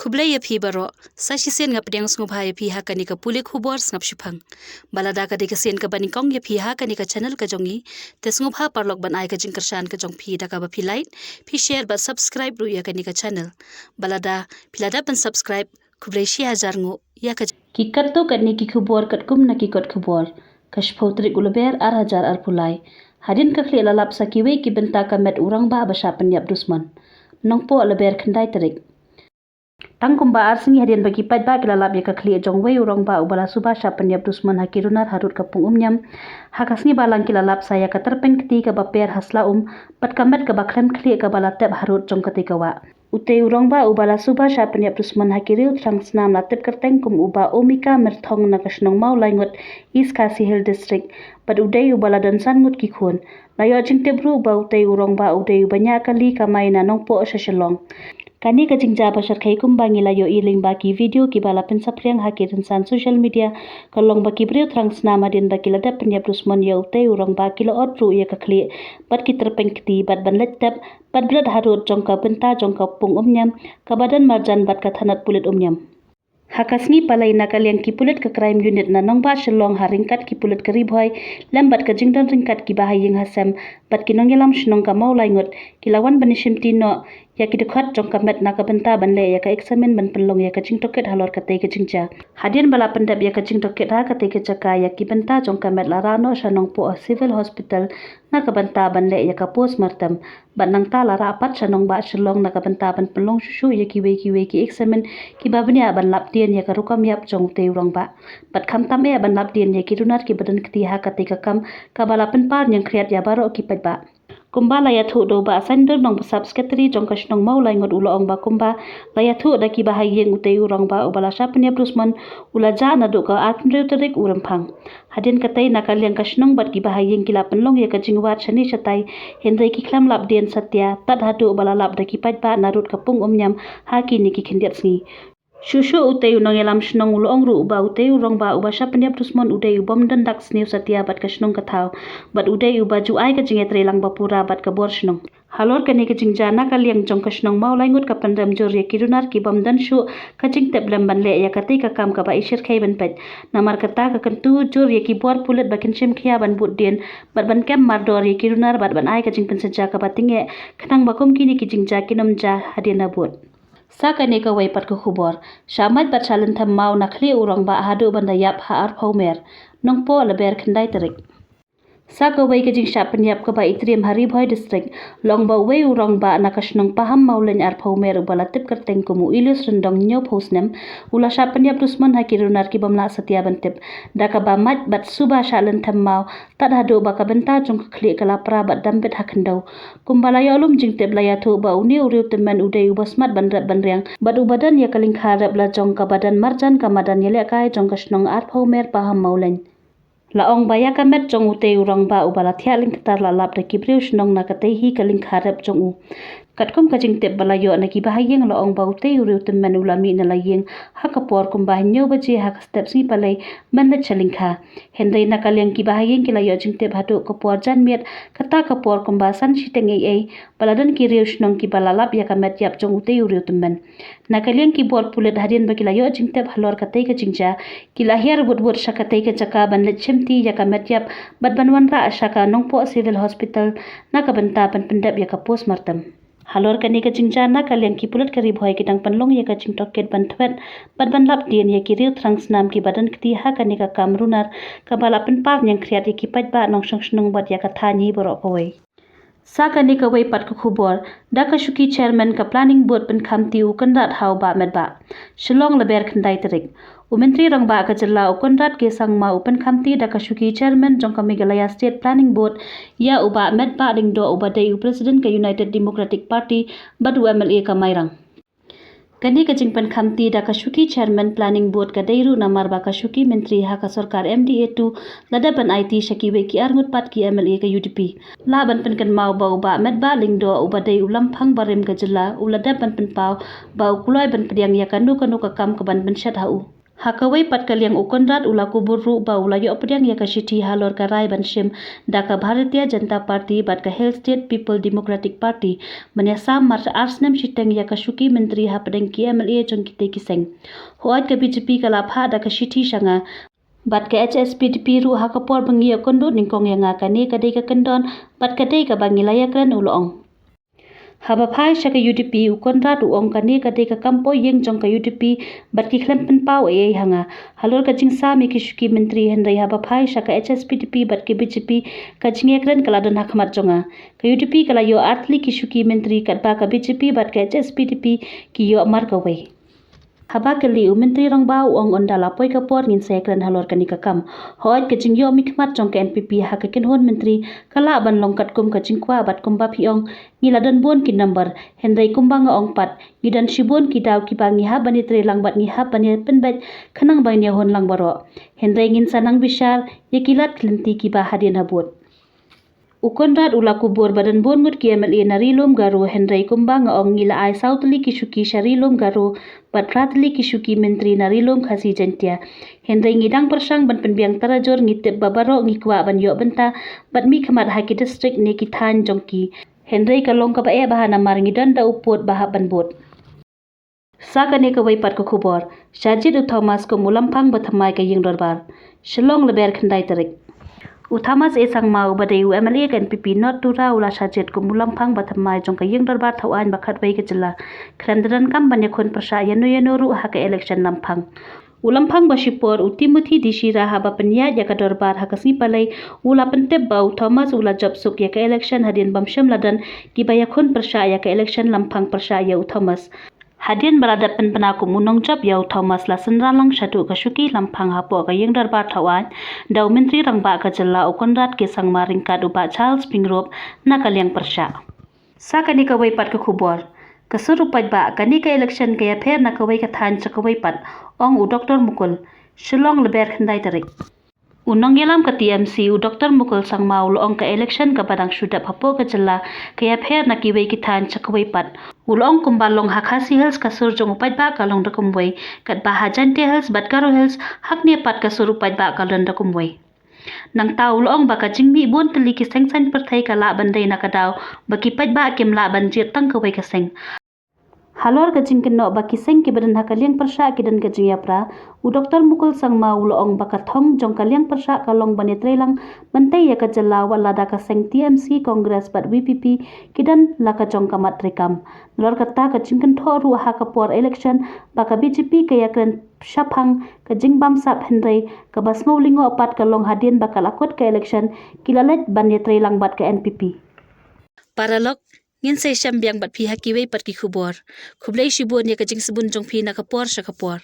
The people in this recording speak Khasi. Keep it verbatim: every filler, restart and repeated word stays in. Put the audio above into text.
Khublei ïa phi baroh, sa shisien nga pdiang sngewbha ïa phi ha kane ka pule khubor sngap shiphang. Ba lada ka dei ka sien kaba nyngkong ïa phi ha kane ka channel ka jong ngi, te sngewbha paralok ban ai ka jingkyrshan ka jong phi da kaba phi like, phi share bad subscribe ruh ïa kane ka channel. Ba lada phi la dep ban subscribe, khublei shi hajar nguh ïa ka. Ki katto katne ki khubor katkum na ki kot khubor. Ka shiphew tarik u Lber ar hajar arphew lai. Hadien ka khlieh la lap sa kiwei ki bynta ka met u rangbah ba shah pynïap dusmon. Nongpoh Lber khyndai tarik. Tang kumba ar sngi hadien ba ki paidbah ki la lap ïa ka khlieh jong uwei u rangbah uba la suba shah pynïap dusmon ha ki runar harud ka pung Umniam, ha ka sngi Balang ki la lap sa ïa ka tyrpeng kti kaba per ha sla um bad ka met kaba khlem khlieh kaba la tep harud jong katei ka wah. Utei u rangbah uba la suba shah pynïap dusmon ha ki riew thrang snam la tip kyrteng kum u Bah Omika Myrthong na ka shnong Mawlaingut, East Khasi Hills District, bad u dei uba la don san ngut ki khun. La ïoh jingtip ruh ba utei u rangbah u dei uba ñiah kali kamai na Nongpoh sha Shillong. Kane ka jingjia ba shyrkhei kumba ngi la ïohi lyngba ki video kiba la pynsaphriang ha ki rynsan social media, ka long ba ki briew thrang snam hadien ba ki la dep pynïap dusmon ïa utei u rangbah ki la ot ruh ïa ka khlieh bad ki tyrpeng kti bad ban leit tep bad bret harud jong ka bynta jong ka pung Umniam, kaba don marjan bad ka thanat pulit Umniam. Ha ka sngi Palei na ka liang ki pulit ka Crime Unit na nongbah Shillong ha ryngkat ki pulit ka Ri Bhoi lem bad ka jingdon ryngkat kiba ha ïing ha sem bad ki nongïalam shnong ka Mawlaingut, ki la wan ban ïashimti noh ïa ki dkhot jong ka met na ka bynta ban leh ïa ka eksamin ban pynlong ïa ka jingtohkit halor katei ka jingjia. Hadien ba la pyndep ïa ka jingtohkit ha katei ka jaka, ïa ki bynta jong ka met la rah noh sha Nongpoh Civil Hospital na ka bynta ban leh ïa ka postmortem. Bad nangta la rah pat sha nongbah Shillong na ka bynta ban pynlong shuh shuh ïa kiwei kiwei ki eksamin kiba bniah ban lap dien ïa ka rukom ïap jong utei u rangbah. Bad khamtam eh ban lap dien ïa ki runar kiba don kti ha katei ka kam, kaba la pynpar ñiangkhriat ïa baroh ki paidbah. Kumba la ïathuh da u Bah Saindur Nongbsap, Secretary jong ka shnong Mawlaingut, u la ong ba kumba la ïathuh da kiba ha ïing, utei u rangbah uba la shah pynïap dusmon u la jah naduh ka arphew tarik u Rymphang. Hadien katei na ka liang ka shnong bad kiba ha ïing ki la pynlong ïa ka jingwad shane shatai, hynrei ki khlem lap dien satia tad haduh ba la lap da ki paidbah na rud ka pung Umniam ha kine ki khyndiat sngi. Shuh shuh utei u nongïalam shnong u la ong ruh ba utei u rangbah uba shah pynïap dusmon u dei u bym don dak sniew satia bad ka shnong ka thaw, bad u dei uba ju ai ka jingïatreilang ba pura bad ka bor shnong. Halor kane ka jingjia na ka liang jong ka shnong Mawlaingut ka pynrem jur ïa ki runar ki bym don shuh ka jingtip lem ban leh ïa katei ka kam kaba i shyrkhei ban peit. Namar kata ka kyntu jur ïa ki bor pulit ba kin shim khia ban bud dien bad ban kem mardor ïa ki runar bad ban ai ka jingpynshitom kaba tyngeh, khnang ba kum kine ki jingjia kin ym jia hadien habud. Sa kane kawei pat ka khubor. Shah mait bad shah lynthem maw na khlieh u rangbah haduh ban da ïap ha arphew mer. Nongpoh Lber khyndai tarik. Sa kawei ka jingshah pynïap kaba i triem ha Ri Bhoi District, la ong ba uwei u rangbah na ka shnong Paham Mawlein arphew mer uba la tip kyrteng kum u Ilius Ryndong hynñiewphew snem, u la shah pynïap dusmon ha ki runar ki bym lah satia ban tip, da kaba mait bad suba shah lynthem maw tad haduh ba ka bynta jong ka khlieh ka la pra bad dam bit ha khyndew. Kumba la ïoh lum jingtip la ïathuh ba une u riewtymmen u dei uba smat ban rep ban riang bad uba don ïa ka lyngkha rep la jong kaba don marjan ka madan ïalehkai jong ka shnong arphew mer Paham Mawlein. La ong ba ïa ka met jong utei u rangbah uba la thiah lyngktar la lap da ki briew shnong na katei hi ka lyngkha rep jong u. Katkum ka jingtip ba la ïoh na kiba ha ïing, la ong ba utei u riewtymmen u la mih na la ïing ha ka por kumba hynñiew baje ha ka step sngi Palei ban leit sha lyngkha. Hynrei na ka liang kiba ha ïing ki la ïoh jingtip haduh ka por janmiet, kata ka por kumba san shiteng eiei, ba la don ki riew shnong kiba la lap ïa ka met ïap jong utei u riewtymmen. Na ka liang ki bor pulit, hadien ba ki la ïoh jingtip halor katei ka jingjia, ki la hiar wut wut sha katei ka jaka ban leit shimti ïa ka met ïap bad ban wanrah sha ka Nongpoh Civil Hospital na ka bynta ban pyndep ïa ka postmortem. Halor kane ka jingjia na ka liang ki pulit ka Ri Bhoi ki dang pynlong ïa ka jingtohkit ban thwet bad ban lap dien ïa ki riew thrang snam kiba don kti ha kane ka kam runar kaba la pynpar ñiangkhriat ïa ki paidbah, nongshong shnong bad ïa ka thaiñ hi baroh kawei. Sa kane kawei pat ka khubor, da ka shuki chairman ka Planning Board pynkhamti u Conrad ha u Bah Metbah. Shillong, Lber khyndai tarik. U Myntri Rangbah ka jylla u Conrad K Sangma u pynkhamti da ka shuki chairman jong ka Meghalaya State Planning Board ïa u Bah Metbah Lyngdoh uba dei u president ka United Democratic Party bad u M L A ka Mairang. Kane ka jingpynkhamti da ka shuki chairman Planning Board ka dei ruh namar ba ka shuki myntri ha ka sorkar M D A two la dep ban aiti sha kiwei ki arngut pat ki M L A ka U D P. Lah ban pynkynmaw ba u Bah Metbah Lyngdoh uba dei u lamphang barim ka jylla u la dep ban pynpaw ba u kloi ban pdiang ïa kano kano ka kam kaban pynshet ha u. Ha kawei pat ka liang u Conrad u la kubur ruh ba u la ïoh pdiang ïa ka shithi halor ka rai ban shim da ka Bharatiya Janata Party bad ka Hill State People Democratic Party ban ïasam mar ar snem shiteng ïa ka shuki myntri hapdeng ki M L A jong kitei ki seng. Hooid ka B J P ka la phah da ka shithi sha nga. Bad ka H S P D P ruh ha ka por ba ngi ïoh kynduh nyngkong ïa nga kane ka dei ka kyndon bad ka dei kaba ngi la ïakren, u la ong. Haba phai sha ka U D P u Conrad u ong kane ka dei ka kam poi ïing jong ka U D P bad ki khlem pynpaw ei ei ha nga halor ka jingsam ïa ki shuki myntri, hynrei haba phai sha ka H S P D P bad ka B J P ka jingïakren ka la don ha khmat jong nga. Ka U D P ka la ïoh artylli ki shuki myntri katba ka B J P bad ka H S P D P ki ïoh mar kawei. Haba kylli u Myntri Rangbah u ong ynda la poi ka por ngin sa ïakren halor kane ka kam. Hooid ka jingïoh mihkhmat jong ka N P P ha ka kynhun myntri ka lah ban long katkum ka jingkwah bad kumba phi ong ngi la don bun ki number, hynrei kumba nga ong pat ngi don shibun ki daw kiba ngi hap ban ïatreilang bad ngi hap ban ïapynbeit khnang ban ïahun lang baroh. Hynrei ngin sa nang bishar ïa ki lad ki lynti kiba hadien habud. U Conrad u la kubur ba don bun ngut ki M L A na Ri Lum Garo, hynrei kumba nga ong ngi la ai saw tylli ki shuki sha Ri Lum Garo bad phra tylli ki shuki myntri na Ri Lum Khasi Jaintia. Hynrei ngi dang pyrshang ban pynbiang tarajur, ngi tip ba baroh ngi kwah ban ïoh bynta bad mihkhmat ha ki district ne ki thaiñ jong ki. Hynrei ka long kaba eh bha namar ngi don da u pud ba hap ban bud. Sa kane kawei pat ka khubor, shah jied u Thomas kum u lamphang ba thymmai ka ïing dorbar. Shillong, lber khyndai tarik. U Thomas A Sangma uba dei u M L A ka N P P North Tura u la shah jied kum u lamphang ba thymmai jong ka ïing dorbar thawaiñ ba khatwei ka jylla, khlem da donkam ban ïakhun pyrshah ïano ïano ruh ha ka election lamphang. U lamphang ba shipor u Timothy D Shira haba pynïaid ïa ka dorbar ha ka sngi Palei u la pyntip ba u Thomas u la jop suk ïa ka election hadien bym shym la don kiba ïakhun pyrshah ïa ka election lamphang pyrshah ïa u Thomas. Hadien ba la dep pynbna kum u nongjop ïa u Thomas, la synran lang shaduh ka shuki lamphang hapoh ka ïing dorbar thawaiñ da u Myntri Rangbah ka jylla u Conrad K Sangma ryngkat u Bah Charles Pyngrope na ka liang pyrshah. Sa kane kawei pat ka khubor. Ka sur u paidbah, kane ka election ka ïapher na kawei ka thaiñ sha kawei pat, ong u Doktor Mukul. Shillong, lber khyndai tarik. U nongïalam ka T M C u Doktor Mukul Sangma u la ong ka election kaba dang shu dep hapoh ka jylla ka ïapher na kiwei ki thaiñ sha kawei pat. U la ong kumba long ha Khasi Hills ka sur jong u paidbah ka long da kumwei, katba ha Jaintia Hills bad Garo Hills hangne pat ka sur u paidbah ka long da kumwei. Nangta u la ong ba ka jingmih bun tylli ki seng saiñ pyrthei ka lah ban dei na ka daw ba ki paidbah kim lah ban jied tang kawei ka seng. Halor ka jingkynnoh ba ki seng kiba don ha ka liang pyrshah ki don ka jingïapra, u Doktor Mukul Sangma u la ong ba ka thong jong ka liang pyrshah ka long ban ïatreilang ban tei ïa ka jylla, wat lada ka seng T M C, Congress bad V P P ki don la ka jong ka mat treikam. Nalor kata ka jingkynthoh ruh ha ka por election ba ka B J P ka ïakren shaphang ka jingbamsap, hynrei kaba sngew lyngngoh pat ka long hadien ba ka la kut ka election ki la leit ban ïatreilang bad ka N P P. Paralok, ngin sa ïashem biang bad phi ha kiwei pat ki khubor. Khublei shibun ïa ka jingsbun jong phi na ka por sha ka por.